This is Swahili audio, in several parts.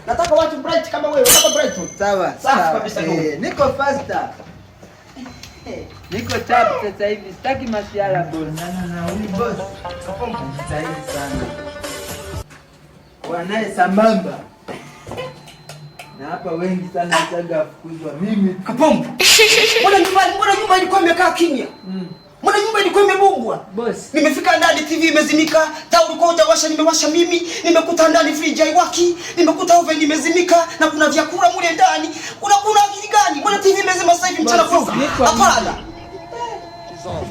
Nataka watu bright kama wewe, nataka bright. Sawa, Safi kabisa. Eh, niko faster. Niko chap sasa hivi, sitaki masiara boss. Na huyu boss anajitahidi sana. Wanaye sambamba. Na hapa wengi sana wachaga fukuzwa mimi. Kapombo. Mbona nyumba ilikuwa imekaa kimya? Mbona nyumba ilikuwa imebumbwa? Boss. Nimefika ndani TV imezimika, taa ulikuwa hujawasha nimewasha mimi, nimekuta ndani fridge haiwaki, nimekuta oven imezimika na kuna vyakula mule ndani. Kuna akili gani? Mbona TV imezima sasa hivi mchana Boss, kweupe? niko Hapana.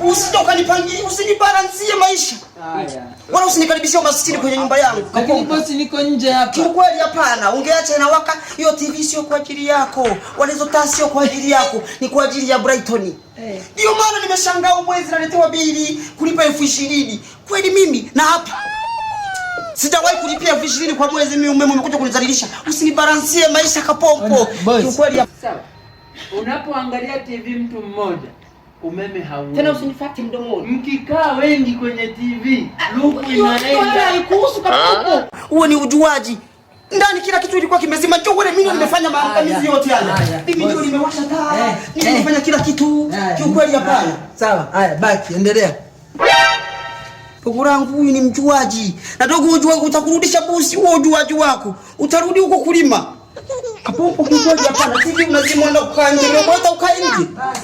Usije ukanipangilia, usinibalansie maisha. Haya. Wala usinikaribishie umaskini kwenye nyumba yangu. Lakini Kapombo. boss, niko nje hapa. Kiukweli hapana, ungeacha inawaka hiyo TV. Sio kwa ajili yako, wala hizo taa sio kwa ajili yako, ni kwa ajili ya Brighton. Eh. Ndio maana nimeshangaa mwezi naletewa bili kulipa 20,000. Kweli mimi na hapa sijawahi kulipia 20,000 kwa mwezi. Mimi umeme umekuja kunizalilisha. Usinibalansie maisha, Kapompo. Boss. Kiukweli Sawa. Unapoangalia TV mtu mmoja, umeme hauendi. Tena usinifuate mdomoni. Mkikaa wengi kwenye TV, luku Hiyo inaenda. haikuhusu, Kapompo. Huo ni ujuaji. Ndani kila kitu ilikuwa kimezima. Njoo wewe, mimi nimefanya maangamizi yote haya. Haya, Mimi ndio boss. nimewasha taa. Eh, Mimi nimefanya kila kitu. Haya. Kiukweli hapana. Sawa, haya baki, endelea. Ndugu langu huyu ni mjuaji. Na dogo ujua utakurudisha busi huo ujuaji wako. Utarudi huko kulima. Kapompo, kiukweli hapana. TV unazima, unaenda kukaa nje. Leo hata ukae nje. Basi.